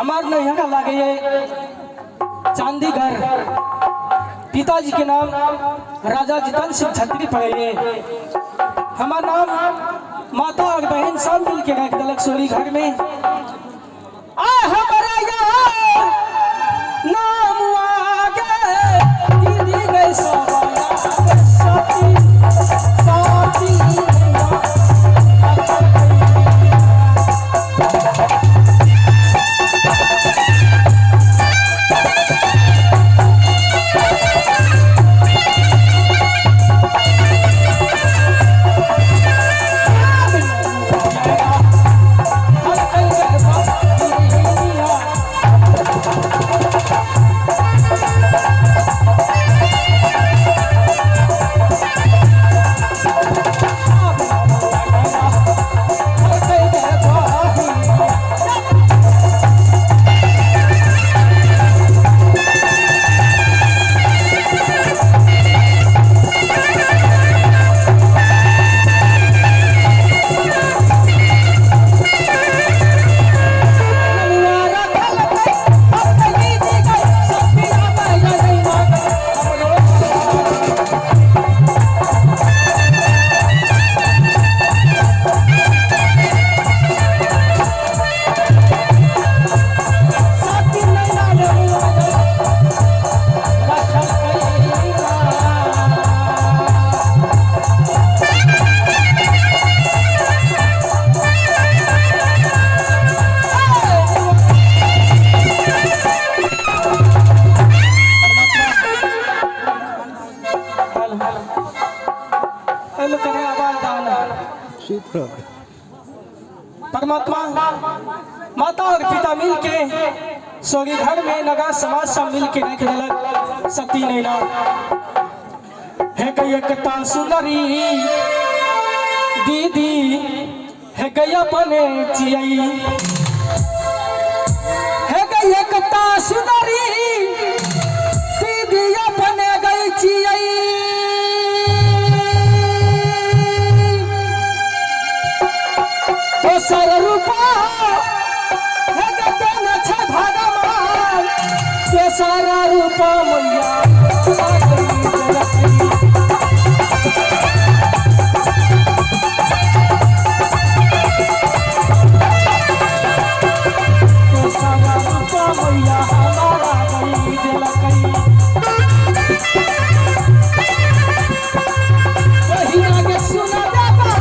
हमार नैहरा लागे चांदीगढ़। पिताजी के नाम राजा जितन सिंह छत्री पड़े। हमार नाम माता और बहन सब मिल के रख दिलक सोरी घर में। आ हमारा यार नाम आगे दीदी गई सवाया साथी साथी। परमात्मा माता और पिता मिल के सोरी घर में नगा समाज सब मिल के रख दिलक सती नैना। है गई एकता सुंदरी दीदी है गई अपने चियई। है गई एकता सुंदरी दीदी अपने गई चियई। दोसर रूपा है गतन छे भगवान तेसर रूपा मैया तेसर रूपा मैया हमारा गई दिलकई। बहिना के सुना देबा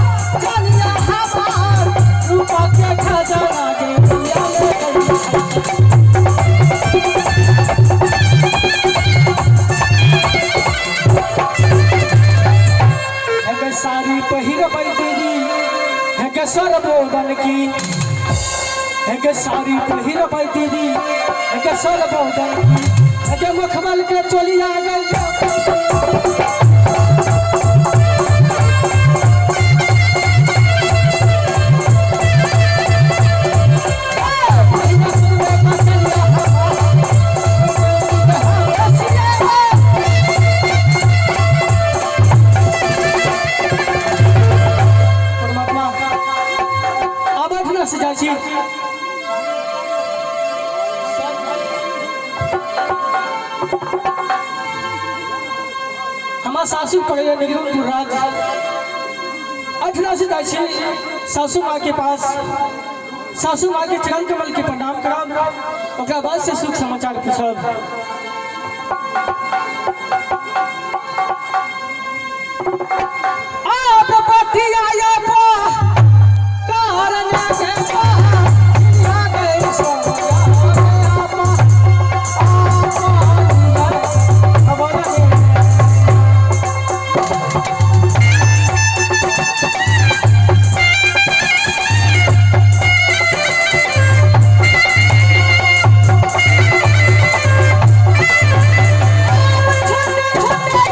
जानिया हमार रूपा के खजाना के दिया ले गई। है के साड़ी पहिरबै दीदी है के सरबोदन की। है के साड़ी पहिरबै दीदी है के सरबोदन की। है के मखमल के चोलिया गई। हमार सासू पड़े निगमपुर राज अठना से जाइ छी सासू माँ के पास। सासू माँ के चरण कमल के प्रणाम करब ओकरा बाद से सुख समाचार पूछब। आप पतिया कारण छोटे छोटे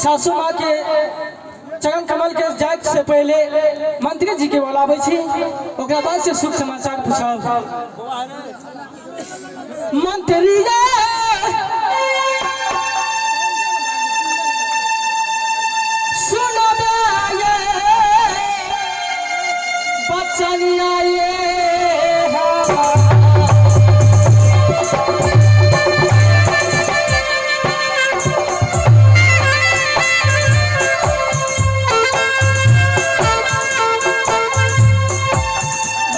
सासू माँ के चरण कमल के जाय से पहले मंत्री जी के बोलाबै छी, ओकरा बाद से सुख समाचार पूछब। मंत्री सुनो ये बचनिया ये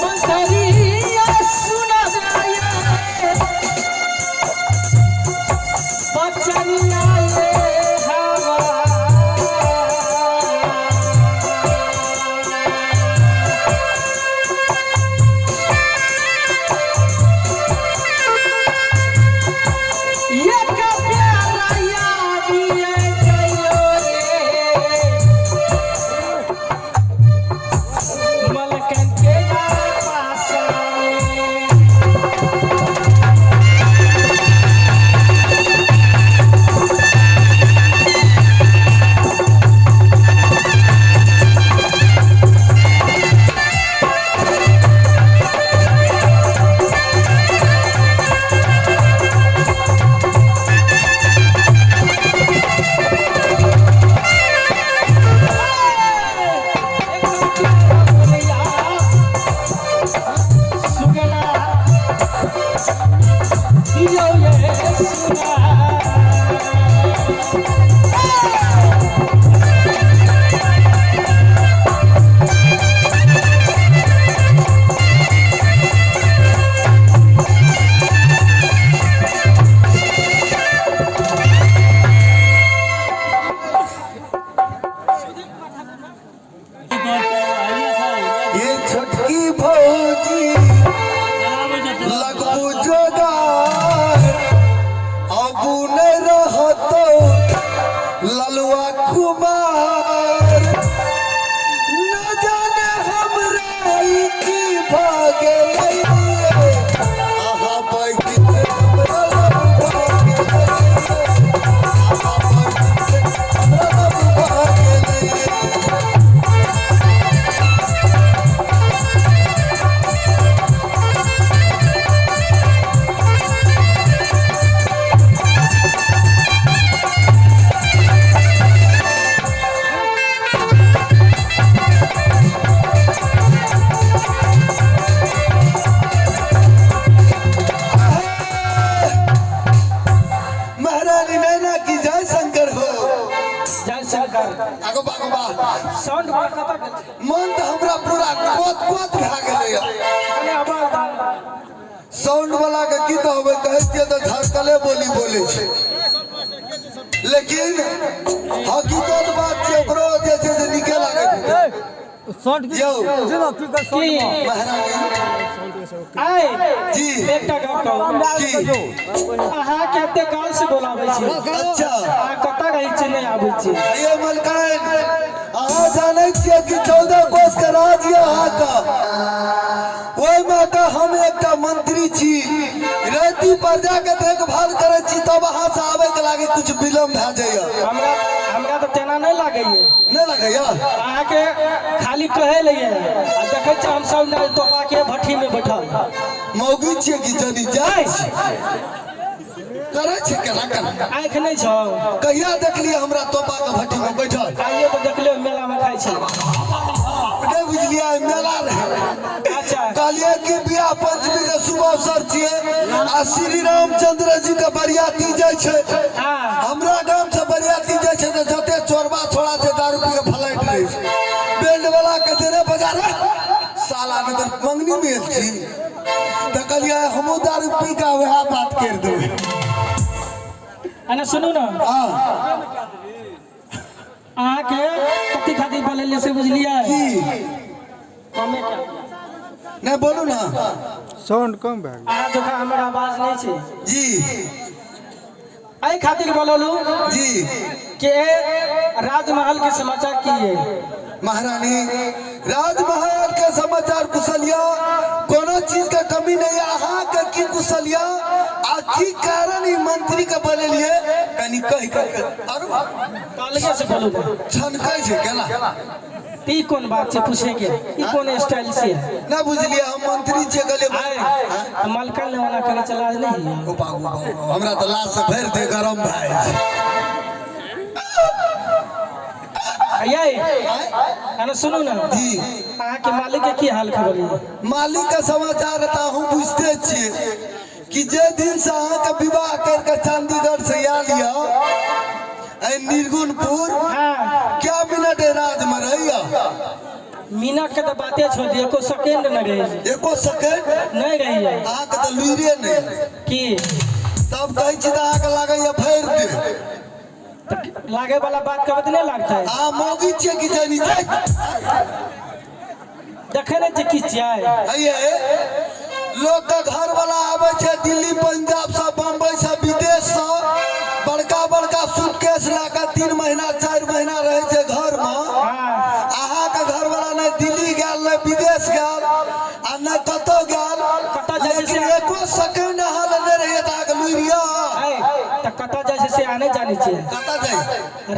मंत्रिया सुनो ये बचनिया ये हवा। ये का प्यारा यारी ये गयो रे मलकन के पास में। ये छोटकी भौजी लगबू जोगार, अबू नहीं रहतो ललुआ कुमार। न जाने हमरा ई की भ गेलै, अहाँ बैठ से हमरा लव भ गेलै, अहाँ बैठ से हमरा लव भ गेलै। महारानी नैना की जय शंकर हो। जय शंकर। आगो बा, आगो बा। साउंड बड़ा खतरनाक छै। मन तऽ हमरा पूरा कोत कोत भए गेलैया। कने आवाज दाल। साउंड वाला के की कहबै, कहै छियै तऽ झरकले बोली बोलै छै, लेकिन हकीकत बात छै ओकरो जे छै से नीके लागै छै। यौ की महारानी आय जी एकटा गप कहू की? अहाँ के एते काल से बोलाबै छी, अच्छा अहाँ कतऽ रहै छी, नहि आबै छी? ये मलकाइन, अहाँ जानै छियै कि 14 कोस के राज यऽ अहाँके, ओहिमे तऽ हम एकटा मंत्री छी, राति प्रजा के देखभाल करै छी, तब अहाँ से आबै के लागे कुछ विलम्ब भए जाइए। हमरा हमरा तऽ तेना नहि लागैए। नहि लागैए? अहाँके खाली कहै लैए आ देखै छियै हम सब ने तोपा के भट्ठी में बैठल। मौगी छियै कि जनी जाइ छी करै छै केना केना? आँखि नहि छौ? कहिया देखलियै हमरा तोपा के भट्ठी में बैठल? आइयो तऽ देखलियै मेला में खाइ छै। नहि बुझलियै, आइ मेला रहै। अच्छा कहलियै कि बियाह पंचमी के शुभ अवसर छियै आ श्री रामचंद्र जी के बरियाती जाइ छै। हाँ हमरा गाम से बरियाती जाइ छै तऽ जते चोरबा छोड़ा छै दारू पी के फलाइट रहै छै। बैंड वाला के रे बजा रे साला, नहि तऽ मंगनी में आयल छी। तऽ कहलियै हमहूँ दारू पी के वएह बात करि देबै। अने सुनू ने। हाँ। अहाँके कथी खातिर बोलेलियै से बुझलियै? की? कमे के नहि बोलू ने। साउंड कम भए गेल। अहाँ जकाँ हमर आवाज नहि छै। जी एहि खातिर बोललू जी कि राजमहल के समाचार की है? महारानी, राजमहल के समाचार कुशलिया, कोनो चीज के कमी नहीं है। अहाँ के की कुशलिया आ की कारण ई मंत्री के बनेलिए कनी कहि कहि आरो अलगे से बोलू ने। छनकै छै केना? ई कोन बात छै पूछे के, ई कोन स्टाइल से है? ना बुझलिए, हम मंत्री छियै कहलिए। आए तो मलकन ने वाला करे चला नहीं है। ओ बाबू बाबू, हमरा तऽ लाज से भरि दे गरम भए जाइ छै। ये अरे सुनू ना जी। अहाँ के मालिक के की हाल खबर है? मालिक के समाचार तऽ अहूँ बुझते छियै कि जे दिन से अहाँके विवाह करके चंडीगढ़ से आयल यऽ एहि निर्गुणपुर, हाँ। क्या मिनट एहि राज में रहैया? मिनट के तो बाते छोड़ दियो, एको सेकेंड नहीं रही। एको सेकेंड नहीं रही है। अहाँके तऽ लुइरे नहि की? तब कहै छी तऽ अहाँके लागैया भरि दे। तो लागे वाला बात कहबे नहीं लगता है। अहाँ मौगी छियै कि जानी जाइ? देखे नहीं छियै की छियै। आइए लोक के घर वाला आबै छै दिल्ली पंजाब से, बम्बई से, विदेश से, बड़का बड़का सूटकेस लए कऽ 3 महीना 4 महीना रहै छै घर में। हाँ। अहाँके घर वाला नहि दिल्ली गेल, नहि विदेश गेल आ नहि कतौ गेल, कतऽ जाइ छै लेकिन से? एको सेकेंड अहाँ लग नहि रहैया तऽ अहाँके लुरि यऽ। आइ तऽ कतऽ जाइ छै से अहाँ नहि जानै छियै। कतऽ जाइ?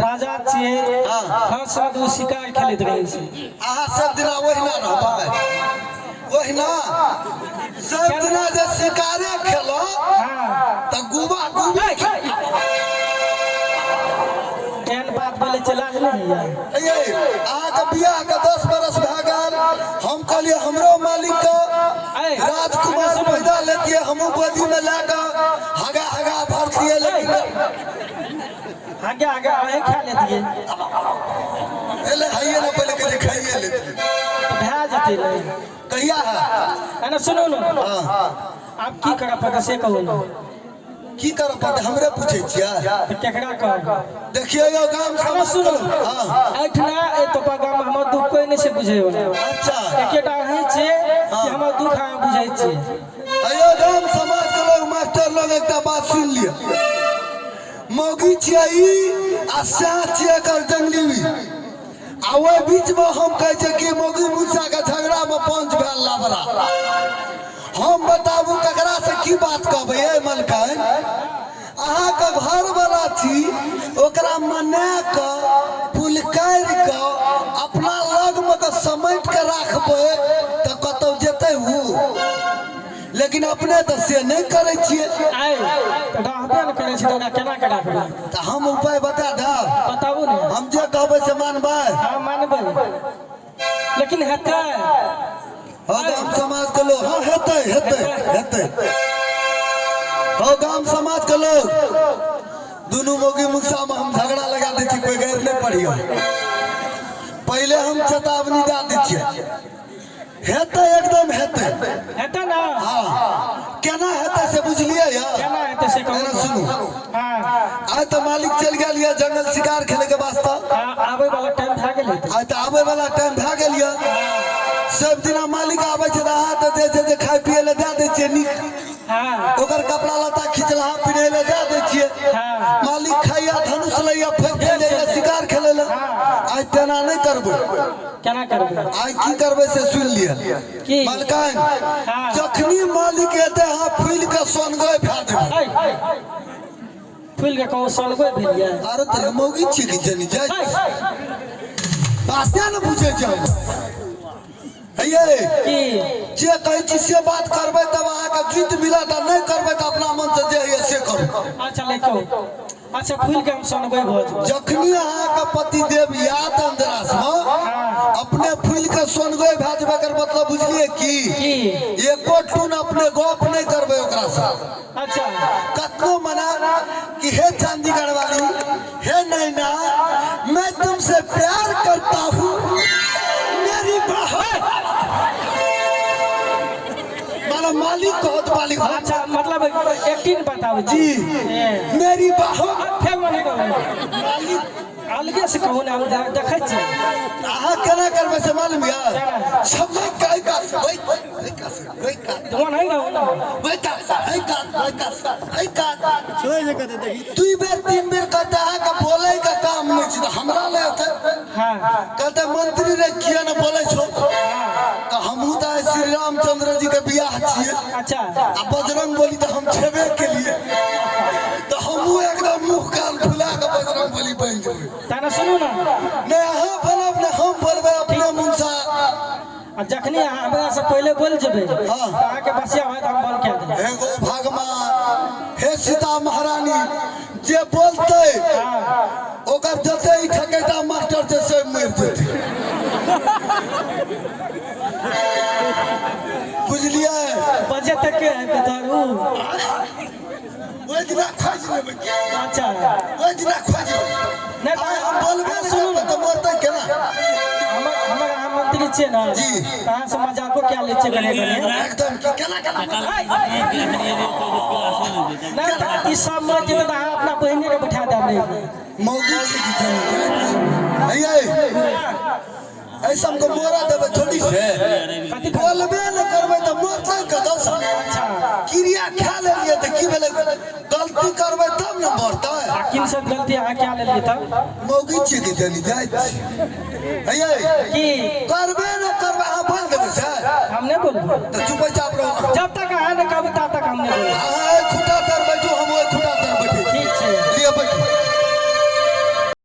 राजा छियै, हाँ। हर साल ओ शिकार खेलैत रहै छै। अहाँ सब दिना ओहिना रहबै, ओहिना सब दिना जे शिकारे खेलो हाँ। तऽ गुबा गुबी। एहन बात बोले छै लाज नहीं है। ये अहाँके बियाह के 10 बरस भए गेल, हम कहलियै हमरो मालिक के ऐ, राजकुमार सुनू। पैदा लेतियै, हमहूँ गोदी में लए कऽ हगा हगा भरतियै, लेकिन आगे आगे अहीं खा लेतियै। एले हइये ने, पहिले कहै छै खाइये लेतियै। भए जेतै ने। कहिया है? एना सुनू ने। हाँ। आब की करऽ पड़तै से कहू ने। की करऽ पड़तै हमरे पूछै छियै? तऽ केकरा कहब? देखियौ यौ गाम एना समाज सुनू। हाँ। एहिठिना एहि तोपा गाममे हमर दुख कोइ नहि छै बुझै वाला। अच्छा। एकेटा अहीं छियै कि हमर दुख अहाँ बुझै छियै। अयो गाम समाज के लोग, मास्टर लोग, एकटा बात सुन लिअ। मौगी छियै ई आ सएह छियै एकर जंगली, आ ओहि बीच में हम कहै छियै कि मौगी मूसा के झगड़ा में पंच भेल लबड़ा। हम बताबू ककरा से की बात कहबै? ए मलकाइन, अहाँके घरवाला छी, ओकरा मना कऽ पुलकारि कऽ अपना लगमे कऽ समेट कऽ राखबै तऽ कतौ जेतै उ, लेकिन अपने तऽ से नहि करै छियै। आइ तऽ रहबे ने करै छै तऽ ओकरा केना के राखबै? तऽ हम उपाय बता देब। बताबू ने। हम जे कहबै से मानबै? हाँ मानबै, लेकिन हेतै? हँ गाम समाज के लोग, हाँ हेतै हेतै हेतै। हँ गाम समाज के लोग, दुनू मौगी मुसा में हम झगड़ा लगा दै छी, कोई गैर नहीं पढ़ियो, पहले हम चेतावनी दे दै छियै। हेतै, एकदम हेतै। हेतै ना? हाँ, केना हेतै से बुझलियै यऽ? केना हेतै से कहू। एना सुनू। हाँ। आइ तऽ मालिक चलि गेल यऽ जंगल शिकार खेले के वास्ते। हाँ, आबै वाला टाइम भए गेल हेतै। आइ तऽ आबै वाला टाइम भए गेल यऽ। सब दिना मालिक आबै छै तऽ अहाँ तऽ जे छै जे खाय पियै लए दए दै छियै नीक, हाँ। ओकर कपड़ा लत्ता खिचलाहा पिन्है लए दए दै छियै। हाँ। मालिक खाइया, धनुष लैया, फेर चलि जाइया शिकार खेलै लए। आइ तेना नहि करबै। केना करबै? आइ की करबै से सुनि लिअ। की? मलकाइन, हाँ। जखनी मालिक एतै अहाँ फूलि कऽ सोनगोइ भए जेबै। ऐ, फूल के कहू सलगो भेल यऽ। आरो तेरे मौगी छियै कि जनी जाइ बाते ने बुझै छै हम। हे की? जे कहै छी से बात करबै तब अहाँके जीत मिलत, आ नहि करबै तऽ अपना मन से जे होइए से करू। अच्छा ले कहू, अच्छा फूल के हम सनबै भऽ जेबै। जखनी अहाँके पतिदेव याद अंदरासमे अपने फूल के सोनगोइ भए जेबै, एकर मतलब बुझलियै की? की? एको टून अपने गप नहि करबै ओकरासँ। अच्छा। कतनो मना कि हे चंडीगढ़ वाली, हे नैना, मैं तुमसे प्यार करता हूँ, मेरी बहन, माना मालिक कहत मालिक हम। अच्छा, मतलब एक्टिंग बताबै छी। जी। ए। मेरी बहन। फेर मने कहू। मालिक अलगे से कहू ने, हम देखै छी। अहाँ केना करबै से मालूम यऽ? समय काय का वही वही का वही का। तो नहीं रहू ना। वही का वही का वही का वही का 2 बेर 3 बेर कहते अहाँके बोलै के काम नहि छै तऽ हमरा ले हेतै। हाँ। कहते मंत्री रे किया ने बोलै छौ? तऽ हमहूँ तऽ आइ श्री रामचंद्र जी के बियाह छियै। अच्छा। आ बजरंग बोली तऽ हम छेबे केलिए। बनि जेबै। ताना सुनू ना। नहि अहाँ बोलब, नहि हम बोलबै अपने मुनसा। आ जखनी अहाँ हमरा से पहिले बोल जेबै, हाँ। तऽ अहाँके बसिया होयत, हम बंद कए देबै। हे गो भगवान, हे सीता महारानी, जे बोलतै ओकर जते ई ठकेता मास्टर छै से मरि जेतै, बुझलियै? बजे तक के है कतरू। ओहि दिना खोजि लेबै। अच्छा। ओहि दिना खोजि लेबै। नहि। आइ हम बोलबे नहि सुनू। करबै तऽ मरतै केना? हमर हमर अहाँ मंत्री छियै ने? जी। तऽ अहाँ से मजाको कए लै छियै कने कने। एकदम की केना केना? नहि तऽ ई सब मरि जेतै तऽ अहाँ अपना बहिने के बैठा देब रे। मौगी छै कि केना हैयै, ऐसा हमको मोरा देबै थोड़ी से। कथी? बोलबे नहि करबै तऽ मरतै कतऽसँ? अच्छा। क्रिया खा लेलियै तऽ की भेलै? गलती करबै तब ने मरतै। आ किन सब गलती अहाँ कए लेलियै तब? मौगी छियै कि जनी जाइ छी हैयै। की? करबे नहि करबै, अहाँ बोल देबै से। हम नहि बोलबै। तऽ चुपे चाप रहू। जब तक अहाँ नहि कहबै, ता तक हम नहि बोलबै।